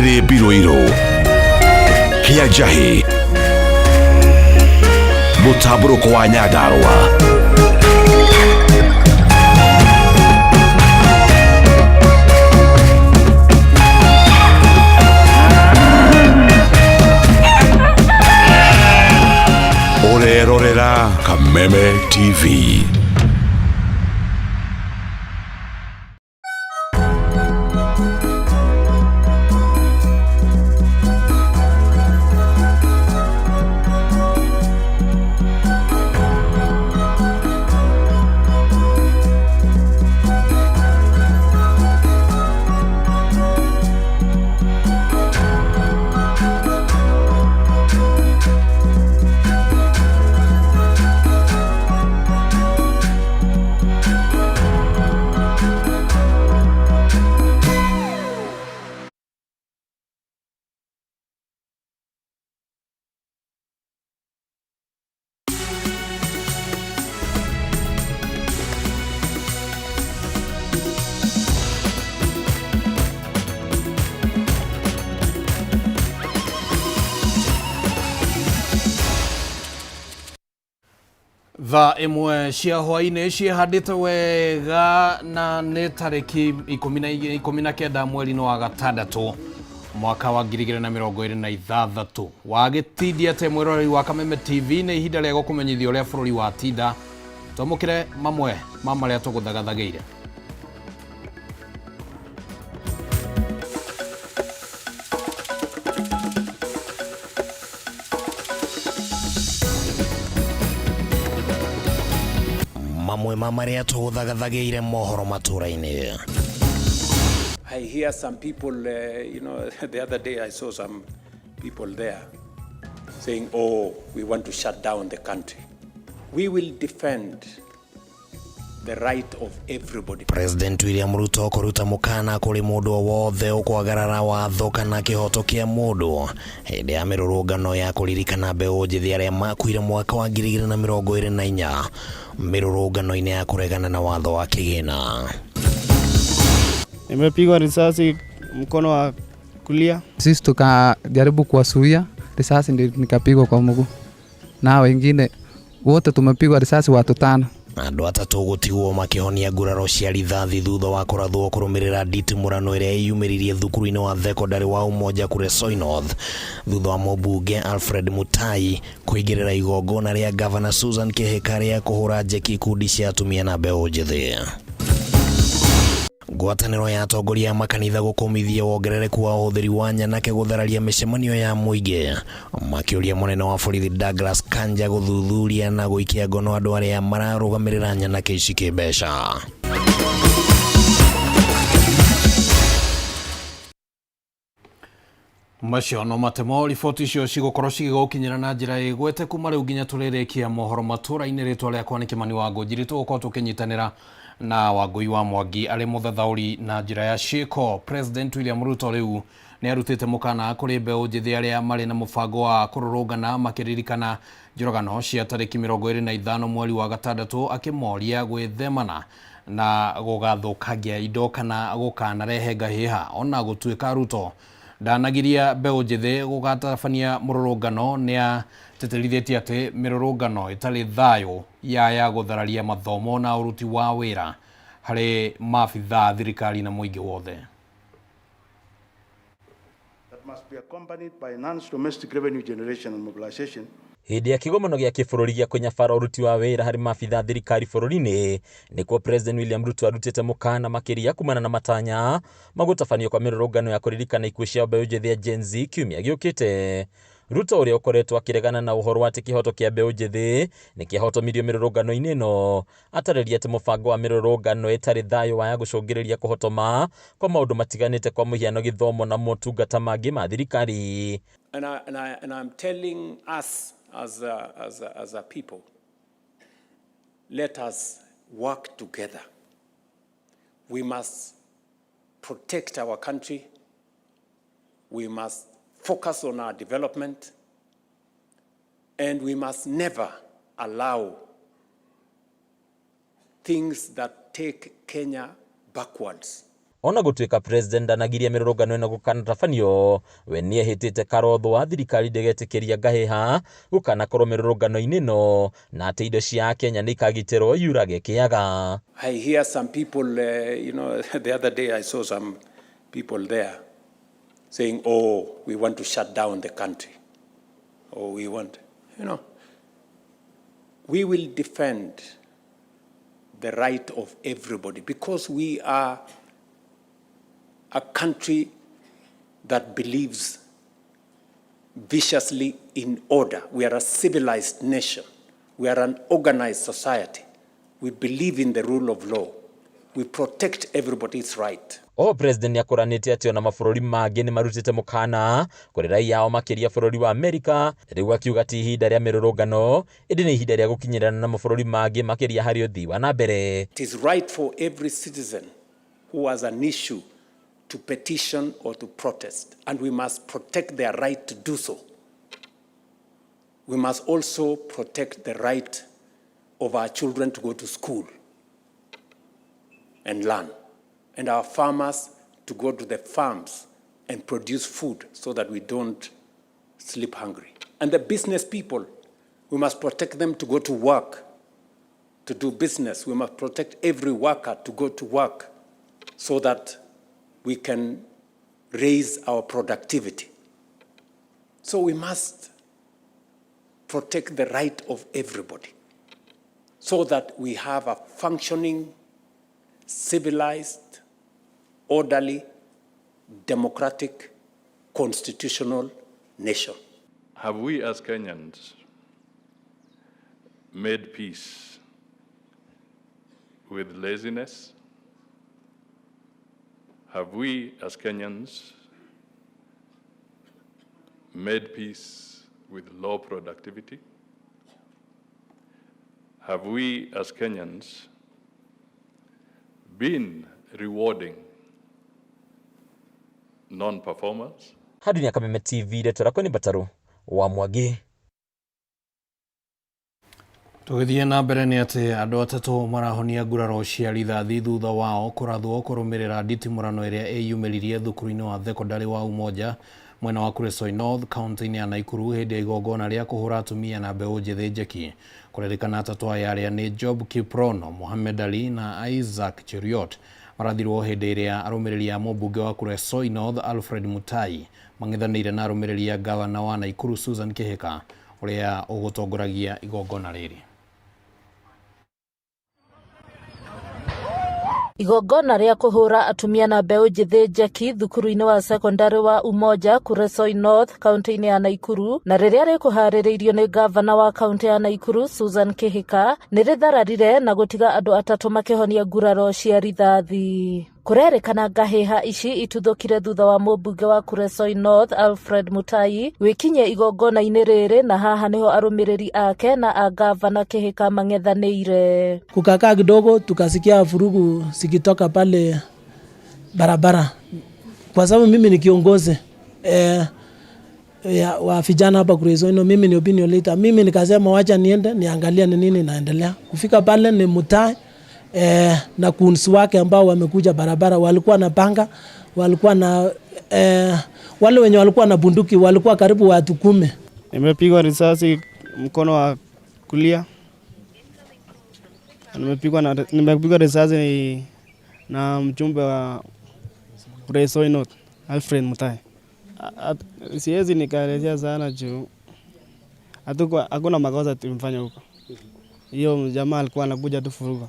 Kĩrĩ mbirũirũ kĩa njahĩ mũtambũrũko wa Nyandarũa. Ũrerorera Kameme TV. Thaa ĩmwe cia hwainĩ ciĩhandĩte wega na nĩ tarĩki 19 mweri-inĩ wa gatandatũ mwaka wa 2026. Wagĩtindia atĩa mwĩroreri wa Kameme TV? Nĩ ihinda rĩa gũkũmenyithia ũrĩa bũrũri watinda. Twamũkĩre mamwe ma marĩa tũgũthagathagĩire. Mamwe ma marĩa tũgũthagathagĩire mohoro matũra-inĩ. I hear some people, the other day I saw some people there saying, oh, we want to shut down the country. We will defend the right of everybody. President William Ruto kũruta mũkana kũrĩ mũndũ o wothe ũkwagarara watho kana kĩhoto kĩa mũndũ hĩndĩ ya mĩrũrũngano ya kũririkana mbeũ njĩthĩ arĩa makuire mwaka wa 2024 mĩrũrũngano-inĩ ya kũregana na watho wa kĩgĩna. Nimepigwa risasi mkono wa kulia. Sisi tukajaribu kuwasuia risasi, ndio nikapigwa kwa mguu, na wengine wote tumepigwa risasi watu 5. Andũ atatũ gũtigwo makĩhonia nguraro cia rithathi thutha wa kũrathwo kũrũmĩrĩra nditimũrano ĩrĩa ĩyumĩririe thukuru-inĩ wa thekondarĩ wa Umoja Kuresoi North thutha wa mũmbunge Alfred Mutai kũingĩrĩra igongona rĩa Gavana Susan Kihika rĩa kũhũra njeki ikundi cia atumia na mbeũ njĩthĩ. Ngwatanĩro ya atongoria a makanitha gũkũmithia wongerereku wa ũhũthĩri wa nyanake gũthararia mĩcemanio ya mũingĩ makĩũria mũnene wa borithi Douglas Kanja gũthuthuria na gũikia ngono andũ arĩa mararũgamĩrĩra nyanake ici kĩmbeca. Macio no matemo riboti icio cigũkorwo cigĩgũkinyĩra na njĩra ĩgwete kuma rĩu nginya tũrĩrĩkia mohoro matũra-inĩ. Rĩtwa rĩakwa nĩ Kĩmani wa Ngũnjiri, tũgũkorwo tũkĩnyitanĩra na Wangũi wa Mwangi arĩ mũthathaũri na njĩra ya ciĩko. President William Ruto rĩu nĩ arutĩte mũkana kũrĩ mbeũ njĩthĩ arĩa marĩ na mũbango wa kũrũrũngana makĩririkana njũragano cia tarĩki 25 mweri wa gatandatũ, akĩmoria gwĩthemana na gũgathũkangia indo kana gũkanarehe ngahĩha. Ona gũtuĩka Ruto ndanagiria mbeũ njĩthĩ gũgatabania mũrũrũngano, nĩ atĩtĩrithĩtie atĩ mĩrũrũngano ĩtarĩ thayũ yaya gũthararia mathomo na ũruti wa wĩra harĩ maabithaa thirikari na mũingĩ wothe. That must be accompanied by enhanced domestic revenue generation and mobilization. Hĩndĩ ya kĩgomano gĩa kĩbũrũri gĩa kũnyabara ũruti wa wĩra harĩ maabithaa thirikari bũrũri-inĩ nĩkuo President William Ruto arutĩte mũkana makĩria kumana na matanya ma gũtabanio kwa mĩrũrũngano ya kũririkana ikuũ cia mbeũ njĩthĩ ya Gen Z kiumia gĩũkĩte. Ruto ũrĩa ũkoretwo akĩregana na ũhoro wa atĩ kĩhoto kĩa mbeũ njĩthĩ nĩ kĩahotomirio mĩrũrũngano-inĩ ĩno, atarĩria atĩ mũbango wa mĩrũrũngano ĩtarĩ thayũ waya gũcũngĩrĩria kũhotoma kwa maũndũ matiganĩte kwa mũhiano gĩthomo na motungata mangĩ ma thirikari. And I'm telling us as a people, let us work together. We must protect our country. We must focus on our development. And we must never allow things that take Kenya backwards. Ona gũtuĩka president ndanagiria mĩrũrũngano ĩno gũkanatabanio, we nĩehĩtĩte karothwa thirikari ndĩgetĩkĩria ngahĩha gũkanakorwo mĩrũrũngano-inĩ ĩno, na atĩ indo cia Kenya nĩikagitĩrwo yurage kĩaga. I hear some people, the other day I saw some people there saying, oh, we want to shut down the country. Or we want, we will defend the right of everybody because we are a country that believes viciously in order. We are a civilized nation. We are an organized society. We believe in the rule of law. We protect everybody's right. O president nĩakũranĩte atĩ ona mabũrũri mangĩ nĩmarutĩte mũkana kũrĩ raia ao makĩria bũrũri wa Amerika, rĩu akiuga ti ihinda rĩa mĩrũrũngano ĩndĩ nĩ ihinda rĩa gũkinyĩrana na mabũrũri mangĩ makĩria harĩ ũthii wa na mbere. It is right for every citizen who has an issue to petition or to protest, and we must protect their right to do so. We must also protect the right of our children to go to school and learn, and our farmers to go to the farms and produce food so that we don't sleep hungry. And the business people, we must protect them to go to work, to do business. We must protect every worker to go to work so that we can raise our productivity. So we must protect the right of everybody so that we have a functioning, civilized, orderly, democratic, constitutional nation. Have we as Kenyans made peace with laziness? Have we as Kenyans made peace with low productivity? Have we as Kenyans been rewarding non-performers? Handũ ya Kameme TV, rĩtwa rĩakwa nĩ Mbataru wa Mwangi. Tũgĩthiĩ na mbere nĩ atĩ andũ atatũ marahonia nguraro cia rithathi thutha wao kũrathwo kũrũmĩrĩra nditimũrano ĩrĩa ĩyumĩririe thukuru-inĩ wa thekondarĩ wa Umoja mwena wa Kuresoi North kaunti-inĩ ya Nakuru hĩndĩ ya igongona rĩa kũhũra atumia na mbeũ njĩthĩ njeki. Kũrerĩkana atatũ aya arĩa nĩ Job Kiprono, Mohamed Ali na Isaac Cheruiyot marathirwo hĩndĩ ĩrĩa arũmĩrĩri a mũmbunge wa Kuresoi North Alfred Mutai mang'ethanĩire na arũmĩrĩri a gavana wa Nakuru Susan Kihika ũrĩa ũgũtongoragia igongona rĩrĩ. Igongona rĩa kũhũra atumia na mbeũ njĩthĩ njeki thukuru-inĩ wa sekondari wa Umoja Kuresoi North kaunti-inĩ ya Nakuru, na rĩrĩa rĩkũharĩrĩirio nĩ gavana wa kaunti ya Nakuru Susan Kihika, nĩ rĩthararire na gũtiga andũ atatũ makĩhonia nguraro cia rithathi. Kũrerĩkana ngahĩha ici ituthũkire thutha wa mũmbunge wa Kuresoi North Alfred Mutai gwĩkinyia igongona-inĩ rĩrĩ, na haha nĩho arũmĩrĩri ake na a gavana Kihika mang'ethanĩire. Kukakaa kidogo tukasikia vurugu zikitoka pale barabara, kwa sababu mimi ni kiongozi wa vijana hapa Kuresoi, mimi ni opinion leader. Mimi nikasema wacha niende niangalie ni nini inaendelea. Kufika pale ni Mutai na kunsi wake ambao wamekuja barabara, walikuwa na panga, walikuwa na wale wenye walikuwa na bunduki, walikuwa karibu watu 10. Nimepigwa risasi mkono wa kulia. Nimepigwa risasi na mjumbe wa Kuresoi North Alfred Mutai. Siwezi nikaelezea sana juu hakuna makosa tumefanya huko. Hiyo jamaa alikuwa anakuja tu furuga.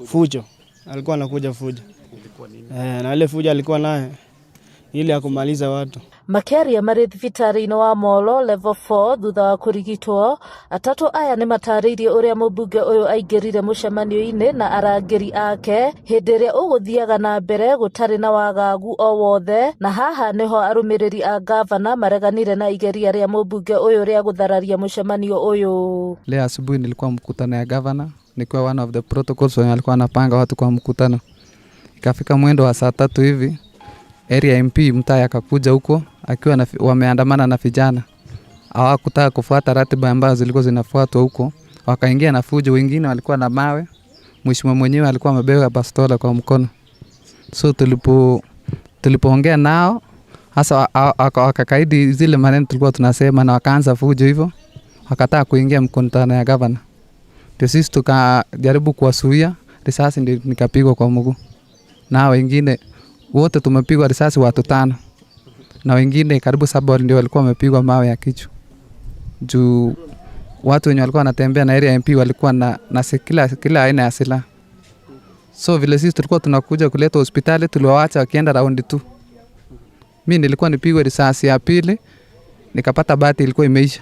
Fujo. Alikuwa anakuja fujo. Na ile fujo alikuwa naye ile ya kumaliza watu. Makeria marĩ thibitarĩ-inĩ wa Molo level 4 thutha wa kũrigitwo. Atatũ aya nĩ matarĩirie ũrĩa mũmbunge ũyũ aingĩrire mũcemanio-inĩ na arangĩri ake hĩndĩ ĩrĩa ũgũthiaga na mbere gũtarĩ na wagagu o wothe, na haha nĩho arũmĩrĩri a gavana mareganire na igeria rĩa mũmbunge ũyũ rĩa gũthararia mũcemanio ũyũ. Leo asubuhi nilikuwa mkutano ya gavana, nilikuwa one of the protocols wenye alikuwa anapanga watu kwa mkutano. Ikafika mwendo wa saa 3 hivi, area MP Mutai akakuja huko akiwa wameandamana na vijana. Hawakutaka kufuata ratiba ambazo zilikuwa zinafuatwa huko, wakaingia na fujo, wengine walikuwa na mawe. Mheshimiwa mwenyewe alikuwa amebeba bastola kwa mkono. So tulipoongea nao hasa wakakaidi zile maneno tulikuwa tunasema na wakaanza fujo hivyo, wakataa kuingia mkutano ya gavana. Ndio sisi tukajaribu kuwasuia, risasi ndio nikapigwa kwa mguu. Na wengine wote tumepigwa risasi watu 5. Na wengine karibu 7 ndio walikuwa wamepigwa mawe ya kichwa. Juu watu wenye walikuwa wanatembea na area MP walikuwa na kila aina ya silaha. So vile sisi tulikuwa tunakuja kuleta hospitali, tuliwaacha wakienda round 2. Mimi nilikuwa nipigwe risasi ya pili, nikapata bahati ilikuwa imeisha.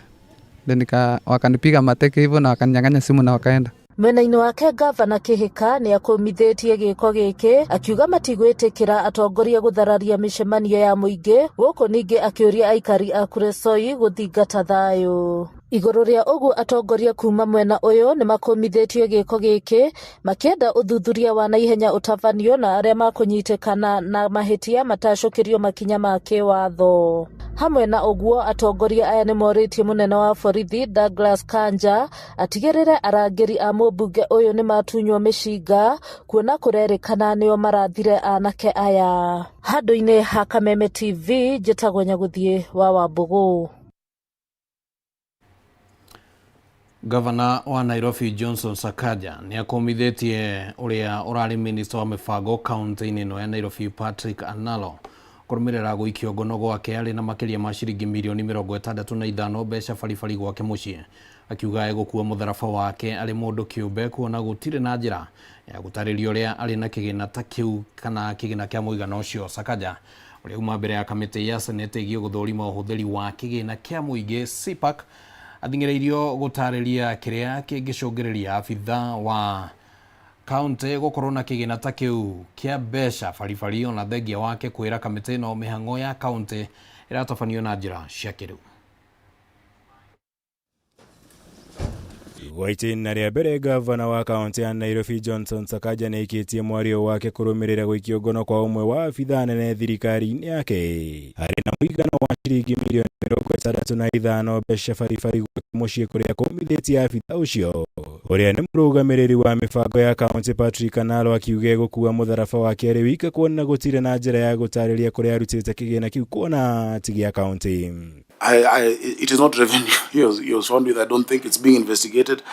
Then wakanipiga mateke hivyo na wakaninyang'anya simu na wakaenda. Mwena-inĩ wake gavana Kihika nĩ akũmithĩtie gĩko gĩkĩ akiuga matigwĩtĩkĩra atongoria gũthararia mĩcemanio ya mũingĩ gũkũ ningĩ akĩũria aikari a Kuresoi gũthingata thayũ. Igũrũ rĩa ũguo atongoria kuma mwena ũyũ nĩ makũmithĩtie gĩko gĩkĩ makĩenda ũthuthuria wa naihenya ũtabanio na arĩa makũnyitĩkana na mahĩtia matacũkĩrio makinya ma kĩwatho. Hamwe na ũguo atongoria aya nĩ morĩtie mũnene wa borithi Douglas Kanja atigĩrĩre arangĩri a mũmbunge ũyũ nĩ matunywo mĩcinga kuona kũrerĩkana nĩo marathire anake aya. Handũ-inĩ ha Kameme TV njĩtagwo Nyagũthiĩ wa Wambũgũ. Gavana wa Nairobi Johnson Sakaja nĩ akomithĩtie ũrĩa ũrarĩ minista wa mĩbango kaunti-inĩ ĩno ya Nairobi Patrick Analo kũrũmĩrĩra gũikio ngono gwake arĩ na makĩria ma ciringi mirioni 65 mbeca baribari gwake mũciĩ, akiuga egũkua mũtharaba wake arĩ mũndũ kĩũmbe kuona gũtirĩ na njĩra ya gũtarĩria ũrĩa arĩ na kĩgĩna ta kĩu kana kĩgĩna kĩa mũigana ũcio. Sakaja ũrĩa uma mbere ya kamĩtĩ ya senete ĩgiĩ gũthũrima ũhũthĩri wa kĩgĩna kĩa mũingĩ CPAC athing'ĩrĩirio gũtarĩria kĩrĩa kĩngĩcũngĩrĩria abitha wa kaunti gũkorwo na kĩgĩna ta kĩu kĩa mbeca baribari ona thengia wake kwĩra kamĩtĩ ĩno mĩhang'o ya kaunti ĩratabanio na njĩra cia kĩrĩu. Gwa itĩna rĩa mbere gavana wa kaunti ya Nairobi Johnson Sakaja nĩaikĩtie mwario wake kũrũmĩrĩra gũikio ngono kwa ũmwe wa abithaa nene thirikari-inĩ yake arĩ na mũigana wa ciringi mirioni 65 mbeca baribari gwake mũciĩ kũrĩa kũmithĩtie abithaa ũcio ũrĩa nĩ mũrũgamĩrĩri wa mĩbango ya kaunti Patrick Analo akiuga egũkua mũtharaba wake arĩ wika kuona gũtirĩ na njĩra ya gũtarĩria kũrĩa arutĩte kĩgĩna kĩu kuona ti gĩa kaunti. It is not revenue he was found with. I don't think it's being investigated.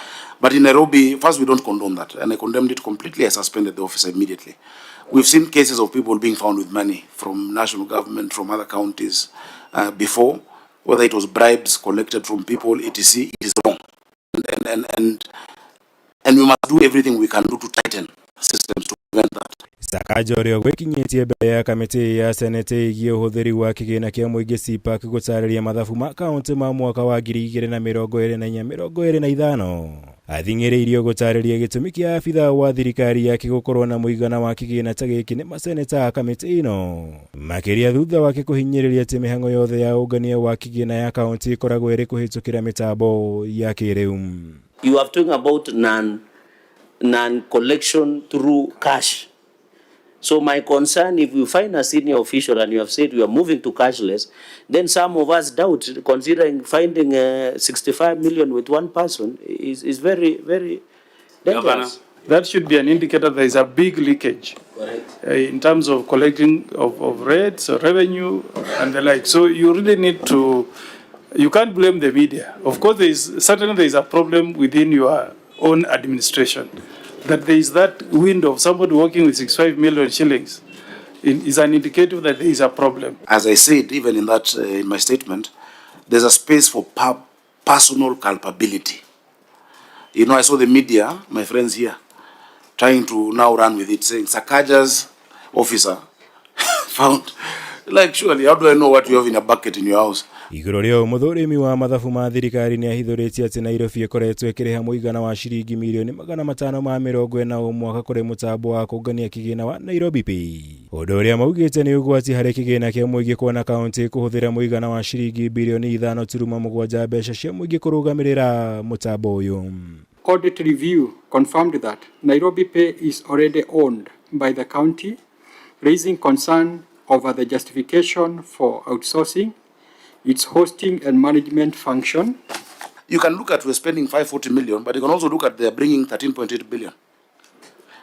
But in Nairobi, first, we don't condone that. And I condemned it completely. I suspended the officer immediately. We've seen cases of people being found with money from national government, from other counties before, whether it was bribes collected from people, etc. It is wrong. And we must do everything we can do to tighten systems to prevent that. Sakaja ũrĩa gwĩkinyĩtie mbere ya kamĩtĩ ya senete ĩgiĩ ũhũthĩri wa kĩgĩna kĩa mũingĩ CPAC gũtarĩria mathabu ma kaunti ma mwaka wa 2024-2025 athing'ĩrĩirio gũtarĩria gĩtũmi kĩa abithaa wa thirikari yake gũkorwo na mũigana wa kĩgĩna ta gĩkĩ nĩ maseneta a kamĩtĩ ĩno makĩria thutha wake kũhinyĩrĩria atĩ mĩhang'o yothe ya ũngania wa kĩgĩna ya kaunti ĩkoragwo ĩrĩ kũhĩtũkĩra mĩtambo ya kĩrĩu. You are talking about non-collection through cash. So my concern, if you find a senior official and you have said we are moving to cashless, then some of us doubt, considering finding 65 million with one person is very, very dangerous. Governor, that should be an indicator there is a big leakage. Correct. In terms of collecting of rates, or revenue, and the like. So you really need to, you can't blame the media. Of course, certainly there is a problem within your own administration. That there is that window of somebody working with 65 million shillings is an indicator that there is a problem. As I said, even in that in my statement, there's a space for personal culpability. You know, I saw the media, my friends here, trying to now run with it, saying Sakaja's officer found, like, surely, how do I know what you have in a bucket in your house? Igũrũ rĩa mũthũrimi wa mathabu ma thirikari nĩ ahithũrĩtie atĩ Nairobi ĩkoretwo ĩkĩrĩha mũigana wa ciringi mirioni 540 o mwaka kũrĩ mũtambo wa kũngania kĩgĩna wa Nairobi Pay. Ũndũ ũrĩa maugĩte nĩ ũgwati harĩ kĩgĩna kĩa mũingĩ kuona kaunti kũhũthĩra mũigana wa ciringi birioni 5.7 mbeca cia mũingĩ kũrũgamĩrĩra mũtambo ũyũ. Audit review confirmed that Nairobi Pay is already owned by the county, raising concern over the justification for outsourcing its hosting and management function. You can look at we're spending 540 million, but you can also look at they're bringing 13.8 billion.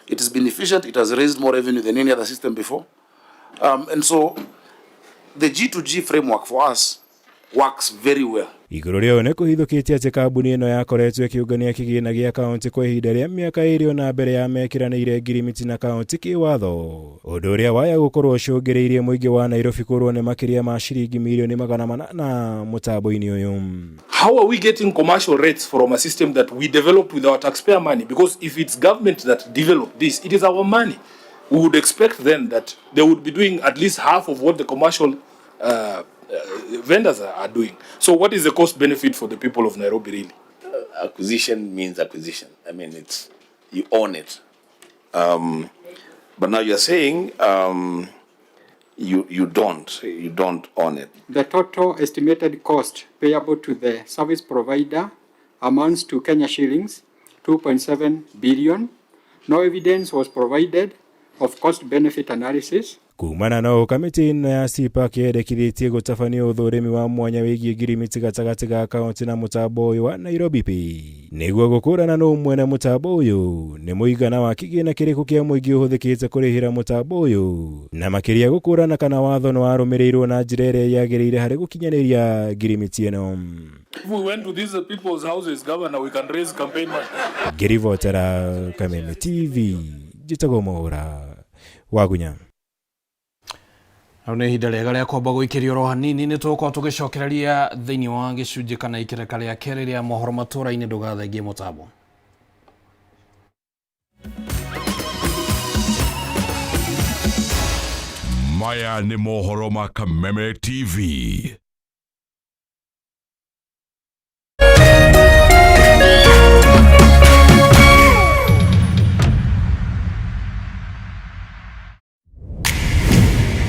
It has been efficient. It has raised more revenue than any other system before. And so the G2G framework for us works very well. Igũrũ rĩa ũũ nĩ kũhithũkĩte atĩ kambuni ĩno yakoretwo ĩkĩũngania kĩgĩna gĩa kaunti kwa ihinda rĩa mĩaka 2 ona mbere ya mekĩranĩire ngirimiti na kaunti kĩwatho, ũndũ ũrĩa waya gũkorwo ũcũngĩrĩirie mũingĩ wa Nairobi kũrwo nĩ makĩria ma ciringi mirioni 800 mũtambo-inĩ ũyũ. How are we getting commercial rates from a system that we developed with our taxpayer money? Because if it's government that developed this, it is our money. We would expect then that they would be doing at least half of what the commercial vendors are doing. So what is the cost benefit for the people of Nairobi really? Acquisition means acquisition. I mean, it's, you own it. But now you're saying you don't own it. The total estimated cost payable to the service provider amounts to Kenya shillings 2.7 billion. No evidence was provided of cost benefit analysis. Kumana na ũũ kamĩtĩ ĩno ya CPAC yendekithĩtie gũtabania ũthũrimi wa mwanya wĩgiĩ ngirimiti gatagatĩ ga kaunti na mũtambo ũyũ wa Nairobi Pay nĩguo gũkũrana nũ mwene mũtambo ũyũ, nĩ mũigana wa kĩgĩna kĩrĩkũ kĩa mũingĩ ũhũthĩkĩte kũrĩhĩra mũtambo ũyũ, na makĩria gũkũrana kana watho nĩ warũmĩrĩirwo na njĩra ĩrĩa yagĩrĩire harĩ gũkinyanĩria ngirimiti ĩno. If we went to these people's houses, Governor, we can raise campaign money. Ngĩribotera Kameme TV, njĩtagwo Mwaũra Wagunya. Rĩu nĩ ihinda rĩega rĩa kwamba gũikĩrio oro hanini nĩ tũgũkorwo tũgĩcokereria thĩinĩ wa gĩcunjĩ kana ikereka rĩa kerĩ rĩa mohoro matũra-inĩ. Ndũgathengie mũtambo. Maya nĩ mohoro ma Kameme TV.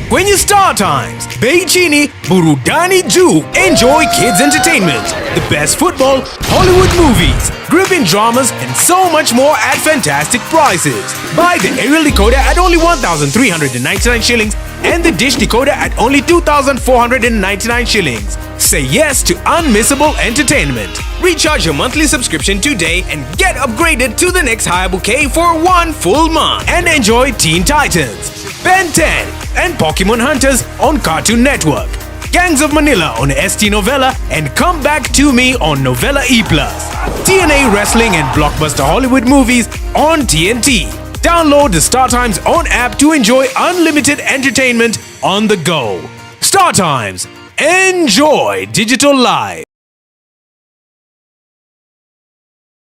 Kwenye Star Times, bei chini, burudani juu. Enjoy kids entertainment, the best football, Hollywood movies, gripping dramas, and so much more at fantastic prices. Buy the aerial decoder at only 1,399 shillings and the dish decoder at only 2,499 shillings. Say yes to unmissable entertainment. Recharge your monthly subscription today and get upgraded to the next higher bouquet for 1 full month. And enjoy Teen Titans, Ben 10, and Pokemon Hunters on Cartoon Network, Gangs of Manila on ST Novella, and Come Back to Me on Novella E+. TNA Wrestling and Blockbuster Hollywood movies on TNT. Download the Star Times On app to enjoy unlimited entertainment on the go. Star Times. Enjoy digital life.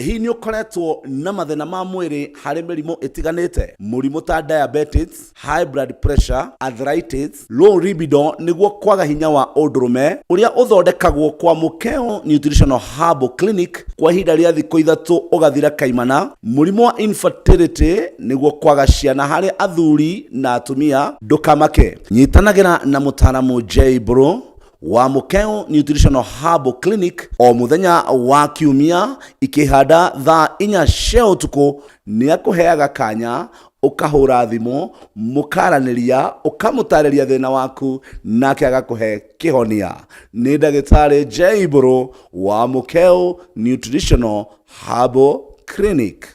Hihi nĩ ũkoretwo na mathĩna ma mwĩrĩ harĩ mĩrimũ ĩtiganĩte, mũrimũ ta diabetes, high blood pressure, arthritis, low libido nĩguo kwaga hinya wa ũndũrũme ũrĩa ũthondekagwo kwa Mukeo Nutritional Herbal Clinic kwa ihinda rĩa thikũ 3 ũgathira kaimana, mũrimũ wa infertility nĩguo kwaga ciana harĩ athuri na atumia, ndũkamake. Nyitanagĩra na mũtaaramu J Bro wa Mukeo Nutritional Herbal Clinic o muthenya wa kiumia ikihanda thaa 4 cia ũtukũ. Nĩ akũheaga kanya ũkahũra thimũ mũkaranĩria ũkamũtarĩria thĩna waku nake agakũhe kĩhonia. Nĩ ndagĩtarĩ J Bro wa Mukeo Nutritional Herbal Clinic.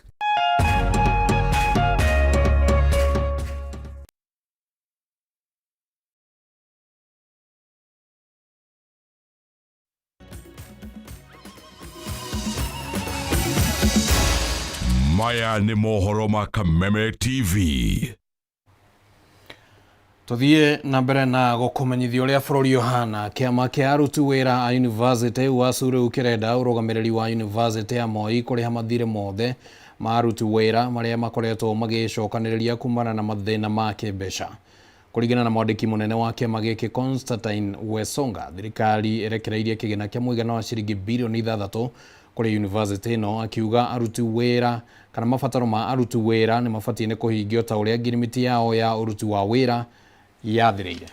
Maya nĩ mohoro ma Kameme TV. Tũthiĩ na mbere na gũkũmenyithia ũrĩa bũrũri ũhana. Kĩama kĩa aruti wĩra a university UASU rĩu kĩrenda ũrũgamĩrĩri wa university ya Moi kũrĩha mathirĩ mothe ma aruti wĩra marĩa makoretwo magĩcokanĩrĩria kumana na mathĩna ma kĩmbeca. Kũringana na mwandĩki mũnene wa kĩama gĩkĩ Constantine Wesonga, thirikari ĩrekereirie kĩgĩna kĩa mũigana wa ciringi birioni 6 kũrĩ university ĩno, akiuga aruti wĩra kana mabataro ma aruti wĩra nĩ mabatiĩ nĩ kũhingio ta ũrĩa ngirimiti yao ya ũruti wa wĩra yathĩrĩire.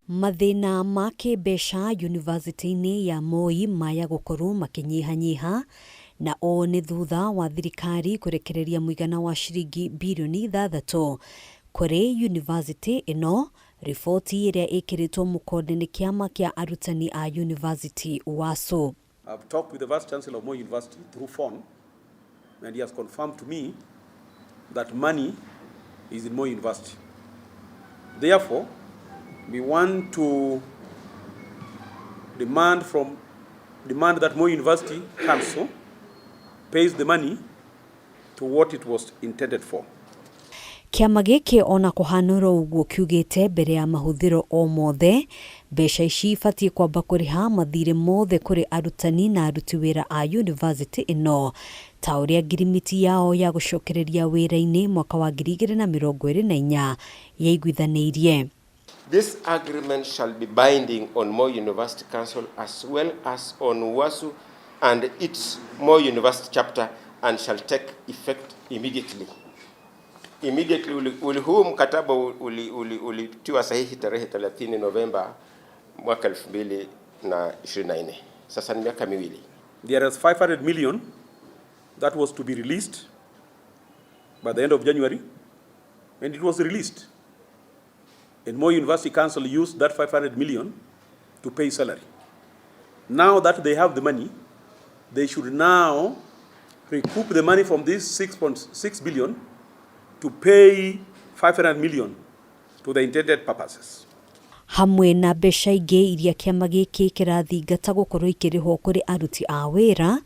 Mathĩna ma kĩmbeca yunivasĩtĩ-inĩ ya Moi maya gũkorwo makĩnyihanyiha, na ũũ nĩ thutha wa thirikari kũrekereria mũigana wa ciringi birioni 6 kũrĩ yunivasĩtĩ ĩno. Riboti ĩrĩa ĩkĩrĩtwo mũkonde nĩ kĩama kĩa arutani a yunivasĩtĩ UASU. I've talked with the Vice Chancellor of Moi University through phone, and he has confirmed to me that money is in Moi University. Therefore, we want to demand that Moi University Council pays the money to what it was intended for. Kĩama gĩkĩ ona kũhana oro ũguo kiugĩte mbere ya mahũthĩro o mothe mbeca ici ibatiĩ kwamba kũrĩha mathirĩ mothe kũrĩ arutani na aruti wĩra a yunivasĩtĩ ĩno ta ũrĩa ngirimiti yao ya gũcokereria wĩra-inĩ mwaka wa 2024 yaiguithanĩirie. This agreement shall be binding on Moi University Council as well as on UASU and its Moi University chapter and shall take effect immediately. Immediately uli huu mkataba ulitiwa sahihi tarehe 30 Novemba mwaka 2024. Sasa ni miaka miwili. There is 500 million that was to be released by the end of January, and it was released. And Moi University Council used that 500 million to pay salary. Now that they have the money, they should now recoup the money from this 6.6 billion to pay 500 million to the intended purposes. Hamwe na mbeca ingĩ iria kĩama gĩkĩ kĩrathingata gũkorwo ikĩrĩhwo kũrĩ aruti a wĩra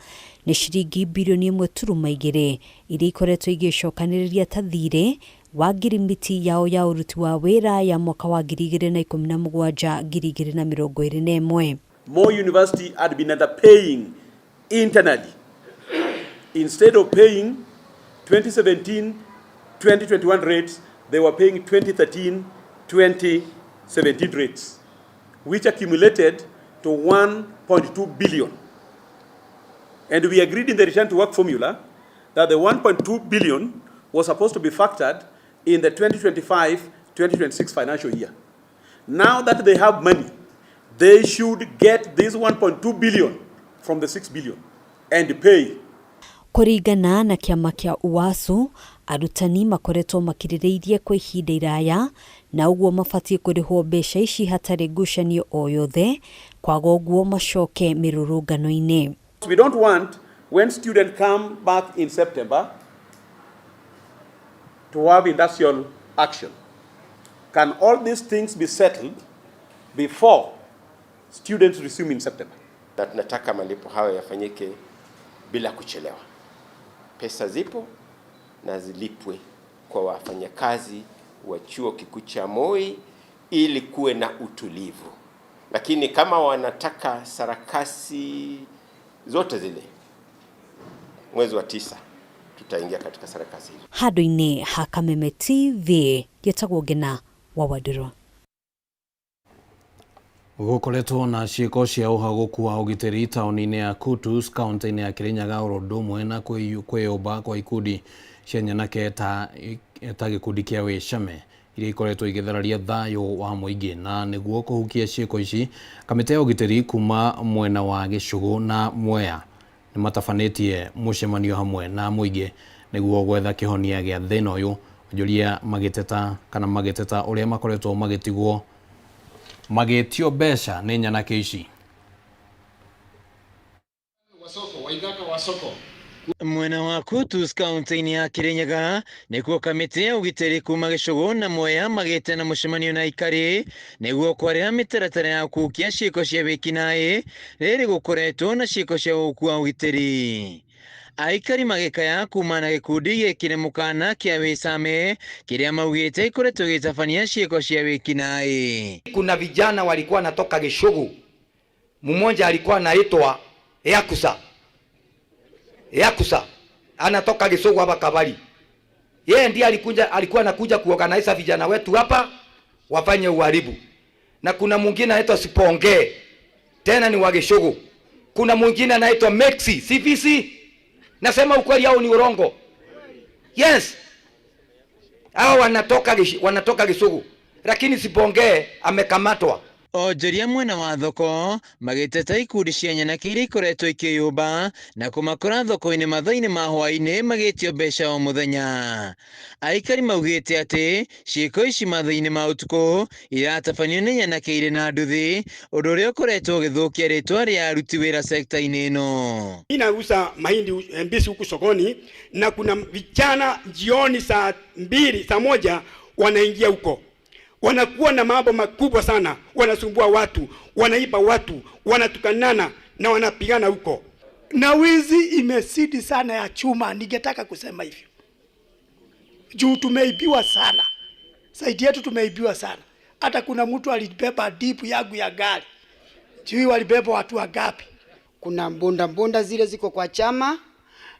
nĩ ciringi birioni 1.2 iria ikoretwo igĩcokanĩrĩria ta thirĩ wa ngirimiti yao ya ũruti wa wĩra ya mwaka wa 2017 2021. Moi University had been underpaying internally. Instead of paying 2017-2021 rates, they were paying 2013-2017 rates, which accumulated to 1.2 billion. And we agreed in the return to work formula that the 1.2 billion was supposed to be factored in the 2025-2026 financial year. Now that they have money, they should get this 1.2 billion from the 6 billion and pay. Kũringana na kĩama kĩa UASU, arutani makoretwo makirĩrĩirie kwa ihinda iraya na ũguo mabatiĩ kũrĩhwo mbeca ici hatarĩ ngucanio o yothe, kwaga ũguo macoke mĩrũrũngano-inĩ. We don't want when students come back in September to have industrial action. Can all these things be settled before students resume in September? Na tunataka malipo hayo yafanyike bila kuchelewa. Pesa zipo na zilipwe kwa wafanyakazi wa chuo kikuu cha Moi ili kuwe na utulivu. Lakini kama wanataka sarakasi zote zile, mwezi wa 9 tutaingia katika sarakasi hizo. Handũ-inĩ ha Kameme TV, gĩtagwo Ngĩna wa Wandirũ. Gũkoretwo na ciĩko cia ũhagũku wa ũgitĩri taũni-inĩ ya Kutus kaunti-inĩ ya Kirinyaga oro ũndũ ũmwe na kwĩyũmba kwa ikundi cia nyanake ta gĩkundi kĩa Wĩcame iria ikoretwo igĩthararia thayũ wa mũingĩ. Na nĩguo kũhukia ciĩko ici, kamĩtĩ ya ũgitĩri kuma mwena wa Gĩcũgũ na Mwea nĩ matabanĩtie mũcemanio hamwe na mũingĩ nĩguo gwetha kĩhonia gĩa thĩna ũyũ. Onjoria magĩteta kana magĩteta ũrĩa makoretwo magĩtigwo magĩtio mbeca nĩ nyanake ici. Mwena wa Kutus kaunti-inĩ ya Kirinyaga nĩkuo kamĩtĩ ya ũgitĩri kuma Gĩcũgũ na Mwea magĩte na mũcemanio na aikari nĩguo kwarĩra mĩtaratara ya kũhukia ciĩko cia wĩkinaĩ rĩrĩ gũkoretwo na ciĩko cia ũhuku wa ũgitĩri. Aikari magĩkaya kuma na gĩkundi gĩkĩ nĩ mũkana kĩa Wĩcame kĩrĩa maugĩte ikoretwo gĩgĩtabania ciĩko cia wĩkinaĩ. Kuna vijana walikuwa wanatoka Gĩcũgũ, mmoja alikuwa anaitwa Yakusa. Yakusa anatoka Gĩcũgũ hapa Kabali. Yeye ndiye alikuwa anakuja kuorganize vijana wetu hapa wafanye uharibu. Na kuna mwingine anaitwa Siponge, tena ni wa Gĩcũgũ. Kuna mwingine anaitwa Mexi, CVC. Nasema ukweli au ni urongo? Yes. Hao wanatoka Gĩcũgũ. Lakini Siponge amekamatwa. Onjoria mwena wa thoko magĩteta ikundi cia nyanake iria ikoretwo ikĩyũmba na kũmakora thoko-inĩ mathaa-inĩ ma hwaĩ-inĩ magĩtio mbeca o mũthenya. Aikari maugĩte atĩ ciĩko ici mathaa-inĩ ma ũtukũ iratabanio nĩ nyanake irĩ na nduthi, ũndũ ũrĩa ũkoretwo ũgĩthũkia rĩtwa rĩa aruti wĩra sekta-inĩ ĩno. Mimi nauza mahindi mbichi huku sokoni, na kuna vijana jioni saa 2 saa 1 wanaingia huko, wanakuwa na mambo makubwa sana, wanasumbua watu, wanaiba watu, wanatukanana na wanapigana huko. Na wizi imesidi sana ya chuma, ningetaka kusema hivyo juu tumeibiwa sana, saidi yetu tumeibiwa sana. Hata kuna mtu alibeba dipu yangu ya gari, sijui walibeba watu wangapi. Kuna mbonda mbonda zile ziko kwa chama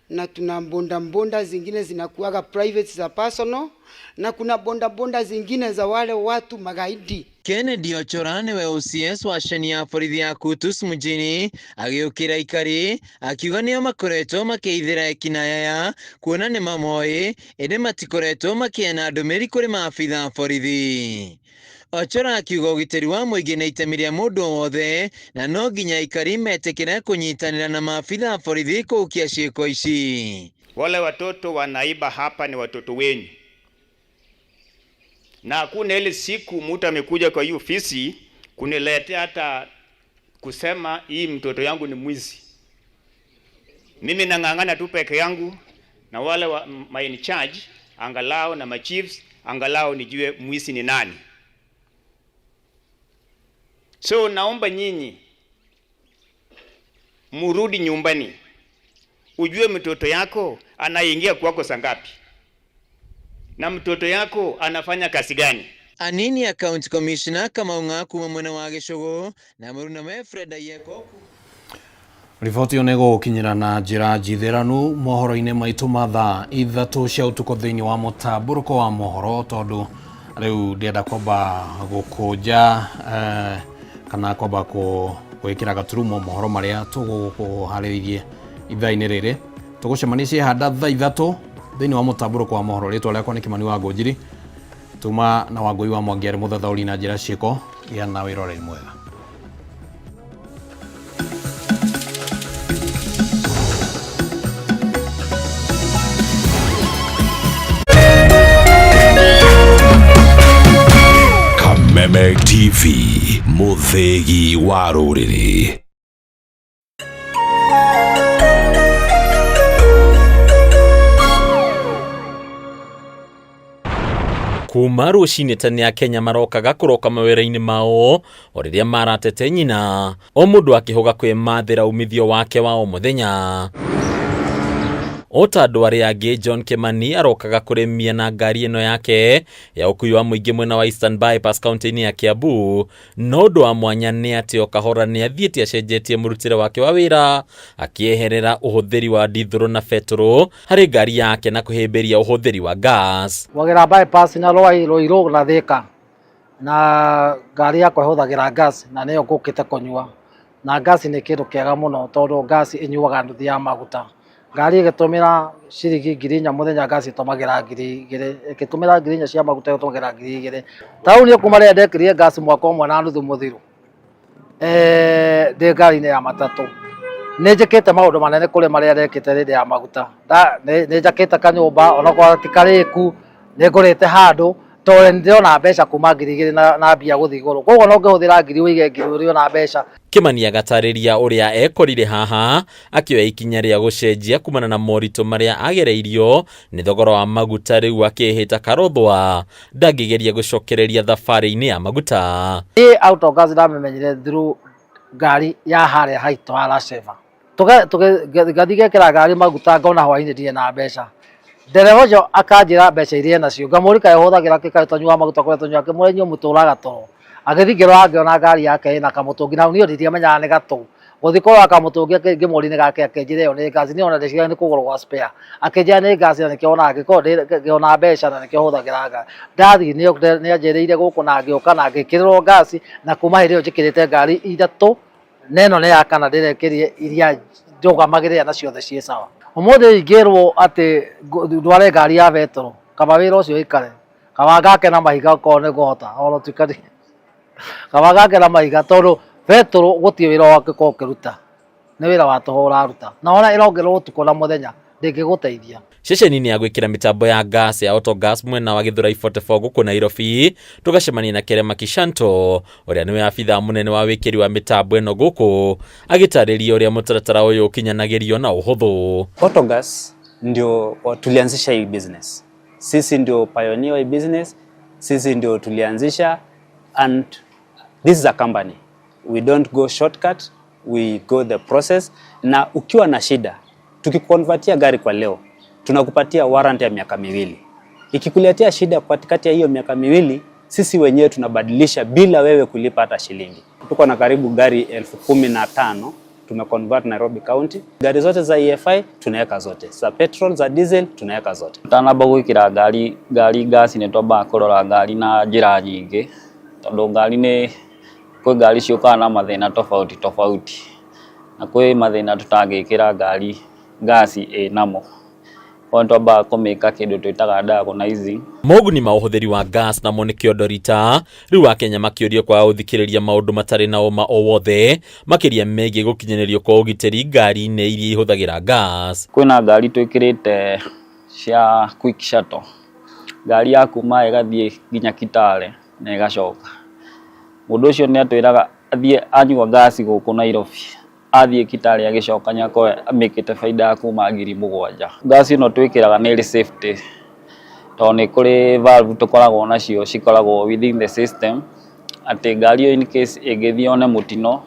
na tuna mbonda mbonda zingine zinakuwaga private za personal, na kuna bonda bonda zingine za wale watu magaidi. Kennedy Ochora niwe OCS wa ceni ya borithi ya Kutus mjini agĩũkĩra aikari akiuga nĩo makoretwo makĩithĩra ekinayaya kuona nĩ mamoĩ ĩndĩ matikoretwo makĩena ndũmĩrĩri kũrĩ maabitha a borithi. Ochora akiuga ũgitĩri wa mũingĩ nĩ itemi rĩa mũndũ o wothe na no nginya aikari metĩkĩre kũnyitanĩra na maabitha a borithi kũhukia ciĩko ici. Wale watoto wanaiba hapa ni watoto wenyu, na hakuna ile siku mtu amekuja kwa hii ofisi kuniletea hata kusema hii mtoto yangu ni mwizi. Mimi nang'ang'ana tu peke yangu na wale wa my in charge angalau na machiefs angalau nijue mwizi ni nani. So naomba nyinyi murudi nyumbani, ujue mtoto yako anaingia kwako saa ngapi na mtoto yako anafanya kazi gani. Anini ya County Commissioner Kamau Ng'a kuma mwena wa Gĩcũgũ na mũruna Fred Ayeko. Riboti ĩyo nĩ ĩgũgũkinyĩra na njĩra njithĩranu mohoro-inĩ maitũ ma thaa 3 cia ũtukũ thĩinĩ wa mũtambũrũko wa mohoro, tondũ rĩu ndĩrenda kwamba gũkũnja kana kwamba gwĩkĩra gaturumo mohoro marĩa tũgũkũharĩrĩirie ithaa-inĩ rĩrĩ. Tũgũcemania ciehanda thaa 3 thĩinĩ wa mũtambũrũko wa mohoro. Rĩtwa rĩakwa nĩ Kĩmani wa Ngũnjiri, tuma na Wangũi wa Mwangi arĩ mũthathaũri na njĩra ciĩko. Gĩa na wĩroreri mwega. Kameme TV, mũthĩgi wa rũrĩrĩ. Kuma rũcinĩ tene Akenya marokaga kũroka mawĩra-inĩ mao o rĩrĩa maratete nyina, o mũndũ akĩhũga kwĩmathĩra umithio wake wa o mũthenya. O ta andũ arĩa angĩ, John Kimani arokaga kũrĩmia na ngari ĩno yake ya ũkui wa mũingĩ mwena wa Eastern Bypass kaunti-inĩ ya Kiambu. No ũndũ wa mwanya nĩ atĩ o kahora nĩ athiĩte acenjetie mũrutĩre wake wa wĩra, akĩeherera ũhũthĩri wa ndithũrũ na betũrũ harĩ ngari yake na kũhĩmbĩria ũhũthĩri wa gas. Wagĩra bypass na Ruiru na Thika, na ngari yakwa ĩhũthagĩra gas na nĩyo ngũkĩte kũnyua, na gas nĩ kĩndũ kĩega mũno tondũ gas ĩnyuaga nuthu ya maguta. Ngari ĩgĩtũmĩra ciringi 4,000 mũthenya, gas ĩtũmagĩra 2,000, ĩgĩtũmĩra 4,000 cia maguta ĩtũmagĩra 2,000. Ta rĩu niĩ kuma rĩrĩa ndekĩrire gas mwaka ũmwe na nuthu mũthiru, ndĩ ngari-inĩ ya matatũ, nĩ njĩkĩte maũndũ manene kũrĩ marĩa ndekĩte rĩrĩa ya maguta. Nĩ njakĩte kanyũmba onakorwo ti karĩku, nĩ ngũrĩte handũ tondũ nĩ ndĩrona mbeca kuma 2,000 na mbia gũthiĩ igũrũ, koguo no ngĩhũthĩra 1,000 ũige 1,000 ũrĩona mbeca. Kimani agatarĩria ũrĩa ekorire haha akĩoya ikinya rĩa gũcenjia kumana na moritũ marĩa agereirio nĩ thogora wa maguta, rĩu akĩhĩta karothwa ndangĩgeria gũcokereria thabarĩ-inĩ ya maguta. Niĩ out of gas ndamĩmenyire through ngari ya harĩa haitũ ha Lasheva. Ngathiĩ ngekĩra ngari maguta ngona hwaĩ-inĩ ndirĩ na mbeca. Ndereba ũcio akanjĩra mbeca iria enacio, ngamũria kaĩ ũhũthagĩra kĩ, kaĩ ũtanyuaga maguta kũrĩa tũnyuaga, ngĩmũria inyuĩ mũtũraga toro. Agĩthiĩ ngĩrora ngĩona ngari yake ĩna kamũtũngi, na hau niĩ ndiamenyaga nĩ gatũ. Gũthiĩ kũrora kamũtũngi ngĩmũria nĩ gake, akĩnjĩra ĩyo nĩ gas, niĩ ona ndeciria nĩ kũgũrwo gwa spare. Akĩnjĩra nĩ gas na nĩkĩo onaga angĩkorwo ngĩona mbeca na nĩkĩo hũthagĩra gas. Ndathiĩ nĩ anjĩrĩire gũkũ na ngĩũka na ngĩkĩrĩrwo gas, na kuma hĩndĩ ĩyo njĩkĩrĩte ngari 3, na ĩno nĩ ya kana ndĩrekĩrire iria ndũgamagĩrĩra na ciothe ciĩ sawa. Ũmũthĩ ingĩrwo atĩ ndware ngari ya betũrũ, kaba wĩra ũcio ũikare, kaba ngake na mahiga okorwo nĩ ngũhota, ona tuĩka Kaba gake na mahiga tondu betũrũ gũtirĩ wĩra wangĩkorwo ũkĩruta, nĩ wĩra wa tũhũ ũraruta, na ona ĩrongererwo ũtukũ na mũthenya ndĩngĩgũteithia. Ceceni-inĩ ya gwĩkĩra mĩtambo ya gas ya Autogas mwena wa Githurai 44 gũkũ Nairobi, tũgacemania na Kerema Kishanto ũrĩa nĩwe abithaa mũnene wa wĩkĩri wa mĩtambo ĩno gũkũ, agĩtarĩria ũrĩa mũtaratara ũyũ ũkinyanagĩrio na ũhũthũ. Autogas ndio tulianzisha hii business. Sisi ndio pioneer wa hii business, sisi ndio tulianzisha, and this is a company. We don't go shortcut, we go the process. Na ukiwa na shida, tukikonvertia gari kwa leo, tunakupatia warranty ya miaka 2. Ikikuletea shida katikati ya hiyo miaka 2, sisi wenyewe tunabadilisha bila wewe kulipa hata shilingi. Tuko na karibu gari 15,000 tumeconvert Nairobi County. Gari zote za EFI tunaweka zote, za petrol, za diesel tunaweka zote. Tanamba gwikira ngari ngasi nĩ twambaga kũrora ngari na njĩra nyingĩ, tondũ ngari nĩ kwĩ ngari ciũkaga na mathĩna tofauti tofauti, na kwĩ mathĩna tũtangĩkĩra ngari ngasi ĩnamo. Koguo nĩ twambaga kũmĩka kĩndũ twĩtaga diagnosing. Moguni ma ũhũthĩri wa gas namo nĩ kĩondo rita rĩu akenya makĩũrio kwaga gũthikĩrĩria maũndũ matarĩ na ũma o wothe makĩria megiĩ gũkinyanĩrio kwa ũgitĩri ngari-inĩ iria ihũthagĩra gas. Kwĩna ngari twĩkĩrĩte cia quick shuttle, ngari ya kuma ĩgathiĩ nginya Kitale na ĩgacoka. Mũndũ ũcio nĩ atwĩraga athiĩ anyua ngasi gũkũ Nairobi, athiĩ Kitale agĩcoka nĩakorwo amĩkĩte baida ya kuma 7,000. Ngasi ĩno twĩkĩraga nĩ ĩrĩ safety, tondũ nĩ kũrĩ valve tũkoragwo nacio cikoragwo within the system, atĩ ngari ĩyo in case ĩngĩthiĩ yone mũtino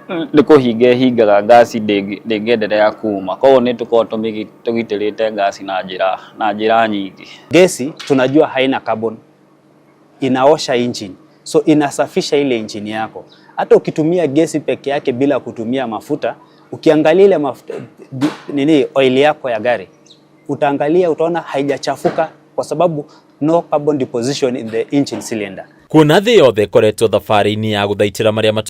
nĩ kũhinga ĩhingaga ngasi ndĩngĩendelea kuma. Koguo nĩ tũkoragwo tũgitĩrĩte ngasi na njĩra nyingĩ. Gesi tunajua haina carbon, inaosha engine, so inasafisha ile engine yako. Hata ukitumia gesi peke yake bila kutumia mafuta, ukiangalia ile mafuta, nini oil yako ya gari, utaangalia utaona haijachafuka kwa sababu no carbon deposition in the engine cylinder. Kuona thĩ yothe ĩkoretwo thabarĩ-inĩ ya gũthaitĩra marĩa